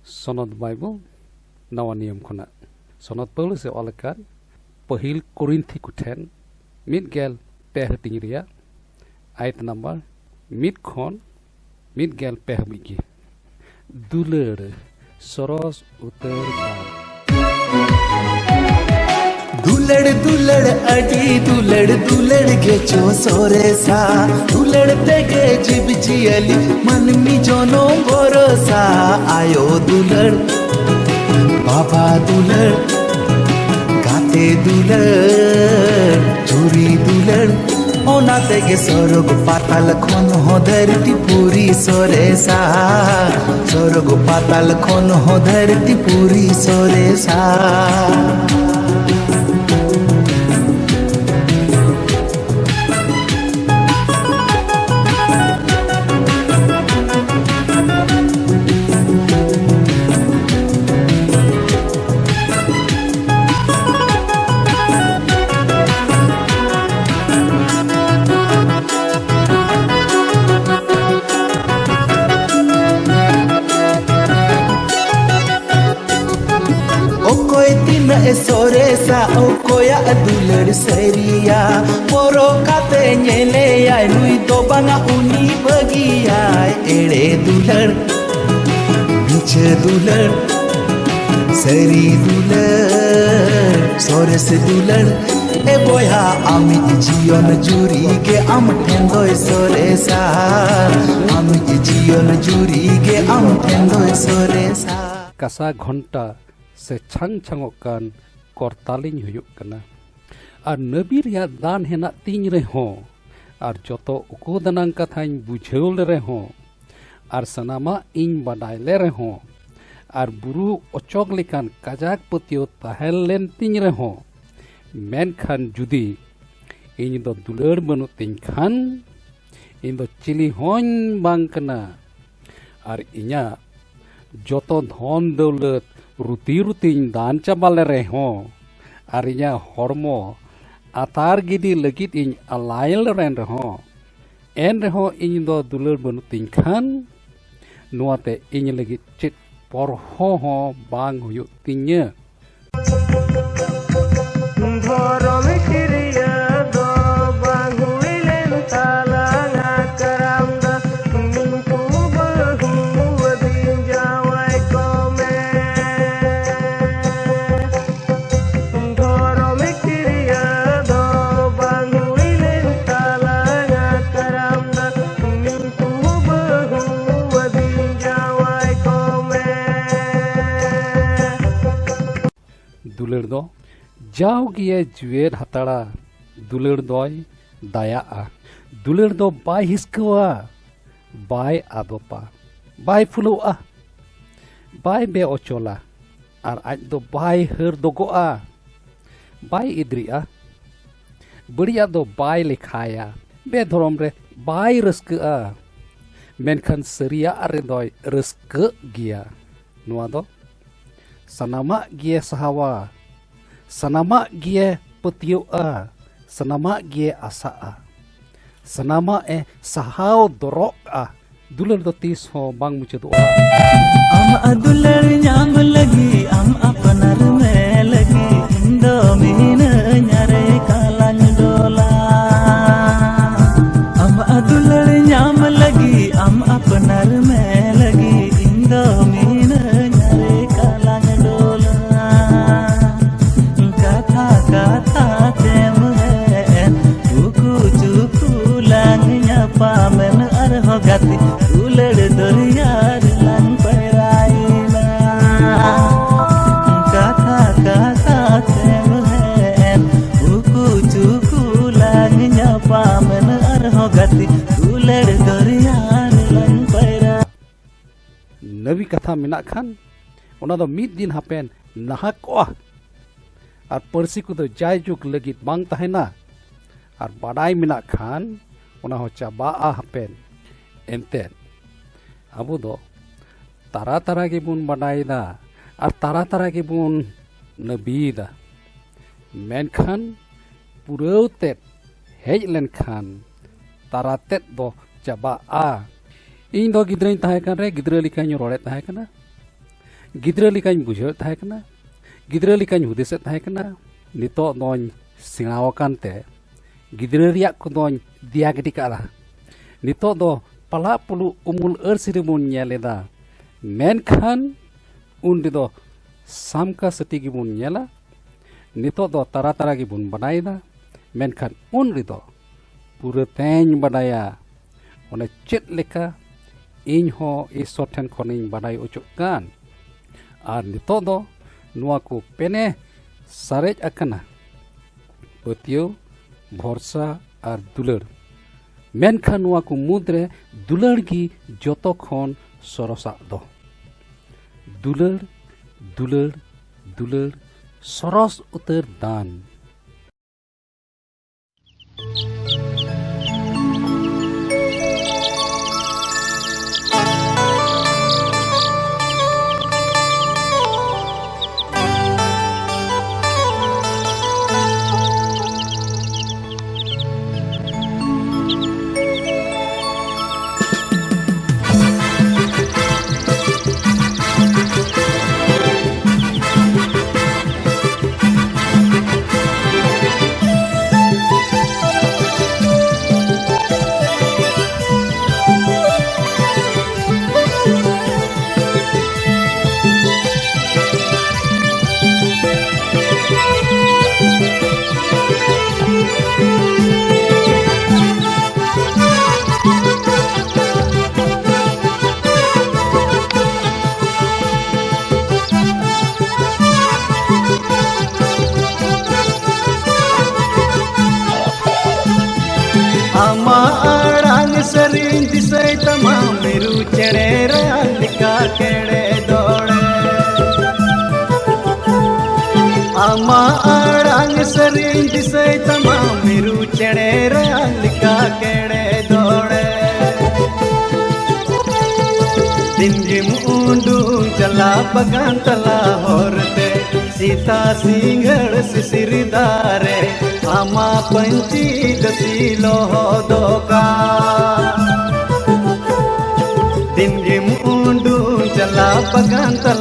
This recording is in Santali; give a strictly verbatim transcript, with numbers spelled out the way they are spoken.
ᱥᱚᱱᱚᱛ ᱵᱟᱭᱵᱚᱞ ᱱᱟᱣᱟ ᱱᱤᱭᱚᱢ ᱠᱷᱚᱱᱟᱜ᱾ ᱥᱚᱱᱚᱛ ᱯᱟᱹᱣᱞᱟᱹᱥ ᱮ ᱚᱞ ᱟᱠᱟᱫ ᱯᱟᱹᱦᱤᱞ ᱠᱚᱨᱤᱱᱛᱷᱤ ᱠᱚᱴᱷᱮᱱ ᱢᱤᱫ ᱜᱮᱞ ᱯᱮ ᱦᱟᱹᱴᱤᱧ ᱨᱮᱭᱟᱜ ᱟᱭᱟᱛ ᱱᱟᱢᱵᱟᱨ ᱢᱤᱫ ᱠᱷᱚᱱ ᱢᱤᱫ ᱜᱮᱞ ᱯᱮ ᱦᱟᱹᱵᱤᱡ ᱜᱮ᱾ ᱫᱩᱞᱟᱹᱲ ᱥᱚᱨᱚᱥ ᱩᱛᱟᱹᱨ ᱫᱟᱢ᱾ ᱫᱩᱞᱟᱹᱲ ᱫᱩᱞᱟᱹᱲ ᱟᱹᱰᱤ ᱫᱩᱞᱟᱹᱲ ᱫᱩᱞᱟᱹᱲ ᱜᱮ ᱪᱚ ᱥᱚᱨᱮᱥᱟ᱾ ᱫᱩᱞᱟᱹᱲ ᱛᱮᱜᱮ ᱡᱤᱵᱽ ᱡᱤᱭᱟᱹᱞᱤ ᱢᱟᱹᱱᱢᱤ ᱡᱚᱱᱚᱢ ᱵᱷᱚᱨᱥᱟ᱾ ᱟᱭᱳ ᱫᱩᱞᱟᱹᱲ, ᱵᱟᱵᱟ ᱫᱩᱞᱟᱹᱲ, ᱜᱟᱛᱮ ᱫᱩᱞᱟᱹᱲ, ᱪᱩᱨᱤ ᱫᱩᱞᱟᱹᱲ, ᱚᱱᱟ ᱛᱮᱜᱮ ᱥᱚᱨᱚᱜᱽ ᱯᱟᱛᱟᱞ ᱠᱷᱚᱱ ᱦᱚᱸ ᱫᱷᱟᱹᱨᱛᱤ ᱯᱩᱨᱤ ᱥᱚᱨᱮᱥᱟ᱾ ᱥᱚᱨᱚᱜᱽ ᱯᱟᱛᱟᱞ ᱠᱷᱚᱱ ᱦᱚᱸ ᱫᱷᱟᱹᱨᱛᱤ ᱯᱩᱨᱤ ᱥᱚᱨᱮᱥᱟ᱾ ᱚᱠᱚᱭ ᱛᱤᱱᱟᱹᱜ ᱮ ᱥᱚᱨᱮᱥᱟ, ᱚᱠᱚᱭᱟᱜ ᱫᱩᱞᱟᱹᱲ ᱥᱟᱹᱨᱤᱭᱟ? ᱯᱚᱨᱚ ᱠᱟᱛᱮ ᱧᱮᱞᱮᱭᱟᱭ, ᱱᱩᱭ ᱫᱚ ᱵᱟᱝᱟ ᱩᱱᱤ ᱵᱟᱹᱜᱤᱭᱟᱭ᱾ ᱮᱲᱮ ᱫᱩᱞᱟᱹᱲ, ᱢᱤᱪᱷᱟᱹ ᱫᱩᱞᱟᱹᱲ, ᱥᱟᱹᱨᱤ ᱫᱩᱞᱟᱹᱲ, ᱥᱚᱨᱮᱥ ᱫᱩᱞᱟᱹᱲ᱾ ᱮ ᱵᱚᱭᱦᱟ, ᱟᱢᱤᱡ ᱡᱤᱭᱚᱱ ᱡᱩᱨᱤ ᱜᱮ ᱟᱢ ᱴᱷᱮᱱ ᱫᱚᱭ ᱥᱚᱨᱮᱥᱟ᱾ ᱟᱢᱤᱡ ᱡᱤᱭᱚᱱ ᱡᱩᱨᱤ ᱜᱮ ᱟᱢ ᱴᱷᱮᱱ ᱫᱚᱭ ᱥᱚᱨᱮᱥᱟ᱾ ᱠᱟᱥᱟ ᱜᱷᱚᱱᱴᱟ ᱥᱮ ᱪᱷᱟᱝ ᱪᱷᱟᱝᱚᱜ ᱠᱟᱱ ᱠᱚᱨᱛᱟᱞᱤᱧ ᱦᱩᱭᱩᱜ ᱠᱟᱱᱟ᱾ ᱟᱨ ᱱᱟᱹᱵᱤ ᱨᱮᱭᱟᱜ ᱫᱟᱱ ᱦᱮᱱᱟᱜ ᱛᱤᱧ ᱨᱮᱦᱚᱸ, ᱟᱨ ᱡᱚᱛᱚ ᱩᱠᱩ ᱫᱟᱱᱟᱝ ᱠᱟᱛᱷᱟᱧ ᱵᱩᱡᱷᱟᱹᱣ ᱞᱮ ᱨᱮᱦᱚᱸ, ᱟᱨ ᱥᱟᱱᱟᱢᱟᱜ ᱤᱧ ᱵᱟᱰᱟᱭ ᱞᱮ ᱨᱮᱦᱚᱸ, ᱟᱨ ᱵᱩᱨᱩ ᱚᱪᱚᱜ ᱞᱮᱠᱟᱱ ᱠᱟᱡᱟᱠ ᱯᱟᱹᱛᱭᱟᱹᱣ ᱛᱟᱦᱮᱸ ᱞᱮᱱ ᱛᱤᱧ ᱨᱮᱦᱚᱸ, ᱢᱮᱱᱠᱷᱟᱱ ᱡᱩᱫᱤ ᱤᱧ ᱫᱚ ᱫᱩᱞᱟᱹᱲ ᱵᱟᱹᱱᱩᱜ ᱛᱤᱧ ᱠᱷᱟᱱ, ᱤᱧ ᱫᱚ ᱪᱤᱞᱤ ᱦᱚᱸᱧ ᱵᱟᱝ ᱠᱟᱱᱟ᱾ ᱟᱨ ᱤᱧᱟᱹᱜ ᱡᱚᱛᱚ ᱫᱷᱚᱱ ᱫᱟᱹᱣᱞᱟᱹᱛ ᱨᱩᱛᱤ ᱨᱩᱛᱤᱧ ᱫᱟᱱ ᱪᱟᱵᱟ ᱞᱮ ᱨᱮᱦᱚᱸ, ᱟᱨ ᱤᱧᱟᱹᱜ ᱦᱚᱲᱢᱚ ᱟᱛᱟᱨ ᱜᱤᱰᱤ ᱞᱟᱹᱜᱤᱫ ᱤᱧ ᱟᱞᱟᱭ ᱞᱮᱱ ᱨᱮᱦᱚᱸ, ᱮᱱ ᱨᱮᱦᱚᱸ ᱤᱧ ᱫᱚ ᱫᱩᱞᱟᱹᱲ ᱵᱟᱹᱱᱩᱜ ᱛᱤᱧ ᱠᱷᱟᱱ, ᱱᱚᱣᱟᱛᱮ ᱤᱧ ᱞᱟᱹᱜᱤᱫ ᱪᱮᱫ ᱯᱚᱨᱦᱚ ᱦᱚᱸ ᱵᱟᱝ ᱦᱩᱭᱩᱜ ᱛᱤᱧᱟᱹ᱾ ᱫᱷᱚᱨᱚᱢ ᱠᱤᱨᱤᱭᱟᱹ ᱫᱚ ᱵᱟᱝ ᱦᱩᱭ ᱞᱮᱱ ᱛᱟᱞᱟᱝᱟ ᱠᱟᱨᱟᱢ ᱫᱚ ᱱᱩᱠᱩ ᱵᱟᱹᱦᱩ ᱟᱹᱫᱤᱱ ᱡᱟᱶᱟᱭ ᱠᱚ ᱢᱮ᱾ ᱫᱷᱚᱨᱚᱢ ᱠᱤᱨᱤᱭᱟᱹ ᱫᱚ ᱵᱟᱝ ᱦᱩᱭ ᱞᱮᱱ ᱛᱟᱞᱟᱝᱟ ᱠᱟᱨᱟᱢ ᱫᱚ ᱱᱩᱠᱩ ᱵᱟᱹᱦᱩ ᱟᱹᱫᱤᱱ ᱡᱟᱶᱟᱭ ᱠᱚ ᱢᱮ᱾ ᱫᱩᱞᱟᱹᱲ ᱫᱚ ᱡᱟᱣ ᱜᱮᱭᱮ ᱡᱩᱭᱮᱫ ᱦᱟᱛᱟᱲᱟ᱾ ᱫᱩᱞᱟᱹᱲ ᱫᱚᱭ ᱫᱟᱭᱟᱜᱼᱟ᱾ ᱫᱩᱞᱟᱹᱲ ᱫᱚ ᱵᱟᱭ ᱦᱤᱥᱠᱟᱹᱣᱟ, ᱵᱟᱭ ᱟᱫᱚᱯᱟ, ᱵᱟᱭ ᱯᱷᱩᱞᱟᱹᱣᱜᱼᱟ, ᱵᱟᱭ ᱵᱮ ᱚᱪᱚᱞᱟ᱾ ᱟᱨ ᱟᱡ ᱫᱚ ᱵᱟᱭ ᱦᱟᱹᱨ ᱫᱚᱜᱚᱜᱼᱟ, ᱵᱟᱭ ᱤᱫᱽᱨᱤᱜᱼᱟ᱾ ᱵᱟᱹᱲᱤᱡᱟᱜ ᱫᱚ ᱵᱟᱭ ᱞᱮᱠᱷᱟᱭᱟ, ᱵᱮᱫᱷᱚᱨᱚᱢ ᱨᱮ ᱵᱟᱭ ᱨᱟᱹᱥᱠᱟᱹᱜᱼᱟ᱾ ᱢᱮᱱᱠᱷᱟᱱ ᱥᱟᱹᱨᱤᱭᱟᱜ ᱨᱮᱫᱚᱭ ᱨᱟᱹᱥᱠᱟᱹᱜ ᱜᱮᱭᱟ᱾ ᱱᱚᱣᱟ ᱫᱚ ᱥᱟᱱᱟᱢᱟᱜ ᱜᱮ ᱥᱟᱦᱟᱣᱟ, ᱥᱟᱱᱟᱢᱟᱜ ᱜᱮ ᱯᱟᱹᱛᱭᱟᱹᱜᱼᱟ, ᱥᱟᱱᱟᱢᱟᱜ ᱜᱮ ᱟᱥᱟᱜᱼᱟ, ᱥᱟᱱᱟᱢᱟᱜ ᱮ ᱥᱟᱦᱟᱣ ᱫᱚᱨᱚᱜᱼᱟ᱾ ᱫᱩᱞᱟᱹᱲ ᱫᱚ ᱛᱤᱥ ᱦᱚᱸ ᱵᱟᱝ ᱢᱩᱪᱟᱹᱫᱚᱜᱼᱟ᱾ ᱟᱢᱟᱜ ᱫᱩᱞᱟᱹᱲ ᱧᱟᱢ ᱞᱟᱹᱜᱤᱫ ᱟᱢ ᱟᱯᱱᱟᱨ ᱢᱮ ᱞᱟᱹᱜᱤᱫ ᱤᱧ ᱫᱚ ᱢᱤᱱᱟᱹᱧᱟ ᱨᱮ ᱠᱟᱞᱟᱧ ᱰᱚᱞᱟ᱾ ᱟᱢᱟᱜ ᱫᱩᱞᱟᱹᱲ ᱧᱟᱢ ᱞᱟᱹᱜᱤᱫ ᱟᱢ ᱟᱯᱱᱟᱨ ᱢᱮ ᱞᱟᱹᱜᱤᱫ ᱤᱧ ᱫᱚ ᱢᱤᱱᱟᱹᱧᱟ ᱨᱮ ᱠᱟᱞᱟᱧ ᱰᱚᱞᱟ᱾ ᱠᱟᱛᱷᱟ ᱠᱟᱛᱷᱟ ᱛᱮᱢ ᱦᱮᱡ ᱮᱱ ᱩᱠᱩ ᱪᱩᱠᱩ ᱞᱟᱝ ᱧᱟᱯᱟᱢᱮᱱ ᱟᱨᱦᱚᱸ ᱜᱟᱛᱮ ᱫᱩᱞᱟᱹᱲ ᱫᱚᱨᱭᱟ ᱨᱮᱞᱟᱝ ᱯᱟᱭᱨᱟᱭᱮᱱᱟ᱾ ᱠᱟᱛᱷᱟ ᱠᱟᱛᱷᱟ ᱛᱮᱢ ᱦᱮᱡ ᱮᱱ ᱩᱠᱩ ᱪᱩᱠᱩ ᱞᱟᱝ ᱧᱟᱯᱟᱢᱮᱱ ᱟᱨᱦᱚᱸ ᱜᱟᱛᱮ ᱫᱩᱞᱟᱹᱲ ᱫᱚᱨᱭᱟ ᱨᱮᱞᱟᱝ ᱯᱟᱭᱨᱟ᱾ ᱱᱟᱹᱣᱤ ᱠᱟᱛᱷᱟ ᱢᱮᱱᱟᱜ ᱠᱷᱟᱱ ᱚᱱᱟ ᱫᱚ ᱢᱤᱫ ᱫᱤᱱ ᱦᱟᱯᱮᱱ ᱱᱟᱦᱟᱜᱚᱜᱼᱟ᱾ ᱟᱨ ᱯᱟᱹᱨᱥᱤ ᱠᱚᱫᱚ ᱡᱟᱭᱡᱩᱜᱽ ᱞᱟᱹᱜᱤᱫ ᱵᱟᱝ ᱛᱟᱦᱮᱱᱟ᱾ ᱟᱨ ᱵᱟᱰᱟᱭ ᱢᱮᱱᱟᱜ ᱠᱷᱟᱱ ᱚᱱᱟ ᱦᱚᱸ ᱪᱟᱵᱟᱜᱼᱟ ᱦᱟᱯᱮᱱ᱾ ᱮᱱᱛᱮᱫ ᱟᱵᱚ ᱫᱚ ᱛᱟᱨᱟ ᱛᱟᱨᱟ ᱜᱮᱵᱚᱱ ᱵᱟᱰᱟᱭᱮᱫᱟ ᱟᱨ ᱛᱟᱨᱟ ᱛᱟᱨᱟ ᱜᱮᱵᱚᱱ ᱱᱟᱹᱵᱤᱭᱮᱫᱟ᱾ ᱢᱮᱱᱠᱷᱟᱱ ᱯᱩᱨᱟᱹᱣ ᱛᱮᱫ ᱦᱮᱡ ᱞᱮᱱᱠᱷᱟᱱ ᱛᱟᱨᱟ ᱛᱮᱫ ᱫᱚ ᱪᱟᱵᱟᱜᱼᱟ᱾ ᱤᱧ ᱫᱚ ᱜᱤᱫᱽᱨᱟᱹᱧ ᱛᱟᱦᱮᱸ ᱠᱟᱱ ᱨᱮ ᱜᱤᱫᱽᱨᱟᱹ ᱞᱮᱠᱟᱧ ᱨᱚᱲᱮᱫ ᱛᱟᱦᱮᱸ ᱠᱟᱱᱟ᱾ ᱜᱤᱫᱽᱨᱟᱹ ᱞᱮᱠᱟᱧ ᱵᱩᱡᱷᱟᱹᱣᱮᱫ ᱛᱟᱦᱮᱸ ᱠᱟᱱᱟ, ᱜᱤᱫᱽᱨᱟᱹ ᱞᱮᱠᱟᱧ ᱦᱩᱫᱤᱥᱮᱫ ᱛᱟᱦᱮᱸ ᱠᱟᱱᱟ᱾ ᱱᱤᱛᱚᱜ ᱫᱚᱧ ᱥᱮᱬᱟ ᱟᱠᱟᱱ ᱛᱮ ᱜᱤᱫᱽᱨᱟᱹ ᱨᱮᱭᱟᱜ ᱠᱚᱫᱚᱧ ᱫᱮᱭᱟ ᱜᱤᱰᱤ ᱠᱟᱜᱼᱟ᱾ ᱱᱤᱛᱚᱜ ᱫᱚ ᱯᱟᱞᱦᱟ ᱯᱩᱞᱩᱜ ᱩᱢᱩᱞ ᱟᱹᱨᱥᱤ ᱨᱮᱵᱚᱱ ᱧᱮᱞ ᱮᱫᱟ, ᱢᱮᱱᱠᱷᱟᱱ ᱩᱱ ᱨᱮᱫᱚ ᱥᱟᱢᱠᱟ ᱥᱟᱹᱴᱤ ᱜᱮᱵᱚᱱ ᱧᱮᱞᱟ᱾ ᱱᱤᱛᱚᱜ ᱫᱚ ᱛᱟᱨᱟ ᱛᱟᱨᱟ ᱜᱮᱵᱚᱱ ᱵᱟᱰᱟᱭᱮᱫᱟ, ᱢᱮᱱᱠᱷᱟᱱ ᱩᱱ ᱨᱮᱫᱚ ᱯᱩᱨᱟᱹ ᱛᱮᱧ ᱵᱟᱰᱟᱭᱟ᱾ ᱚᱱᱮ ᱪᱮᱫ ᱞᱮᱠᱟ ᱤᱧ ᱦᱚᱸ ᱤᱥᱥᱚᱨ ᱴᱷᱮᱱ ᱠᱷᱚᱱᱤᱧ ᱵᱟᱰᱟᱭ ᱚᱪᱚᱜ ᱠᱟᱱ᱾ ᱟᱨ ᱱᱤᱛᱚᱜ ᱫᱚ ᱱᱚᱣᱟ ᱠᱚ ᱯᱮᱱᱮ ᱥᱟᱨᱮᱡ ᱟᱠᱟᱱᱟ ᱯᱟᱹᱛᱭᱟᱹᱣ, ᱵᱷᱚᱨᱥᱟ ᱟᱨ ᱫᱩᱞᱟᱹᱲ᱾ ᱢᱮᱱᱠᱷᱟᱱ ᱱᱚᱣᱟ ᱠᱚ ᱢᱩᱫᱽᱨᱮ ᱫᱩᱞᱟᱹᱲ ᱜᱮ ᱡᱚᱛᱚ ᱠᱷᱚᱱ ᱥᱚᱨᱚᱥᱟᱜ ᱫᱚ᱾ ᱫᱩᱞᱟᱹᱲ, ᱫᱩᱞᱟᱹᱲ, ᱫᱩᱞᱟᱹᱲ, ᱥᱚᱨᱚᱥ ᱩᱛᱟᱹᱨ ᱫᱟᱱ᱾ ᱟᱢᱟᱜ ᱟᱲᱟᱝ ᱥᱮᱨᱮᱧ ᱫᱤᱥᱟᱹᱭ ᱛᱟᱢᱟ, ᱢᱤᱨᱩ ᱪᱮᱬᱮ ᱨᱟᱜ ᱞᱮᱠᱟ ᱠᱮᱲᱮ ᱫᱚᱲᱮ᱾ ᱟᱢᱟᱜ ᱟᱲᱟᱝ ᱥᱮᱨᱮᱧ ᱫᱤᱥᱟᱹᱭ ᱛᱟᱢᱟ, ᱢᱤᱨᱩ ᱪᱮᱬᱮ ᱨᱟᱜ ᱞᱮᱠᱟ ᱠᱮᱲᱮ ᱫᱚᱲᱮ᱾ ᱫᱤᱱ ᱜᱮᱢ ᱩᱰᱩᱝ ᱪᱟᱞᱟᱜ ᱵᱟᱜᱟᱱ ᱛᱟᱞᱟ ᱦᱚᱨ ᱛᱮ, ᱥᱤᱛᱟ ᱥᱤᱸᱜᱟᱹᱲ ᱥᱤᱥᱤᱨ ᱫᱟᱨᱮ, ᱟᱢᱟᱜ ᱯᱟᱹᱧᱪᱤ ᱫᱟᱹᱥᱤ ᱞᱚᱦᱚᱫᱚᱜ ᱠᱟᱱ᱾ ᱫᱤᱱ ᱜᱮᱢ ᱩᱰᱩᱝ ᱪᱟᱞᱟᱜ ᱵᱟᱜᱟᱱ ᱛᱟᱞᱟ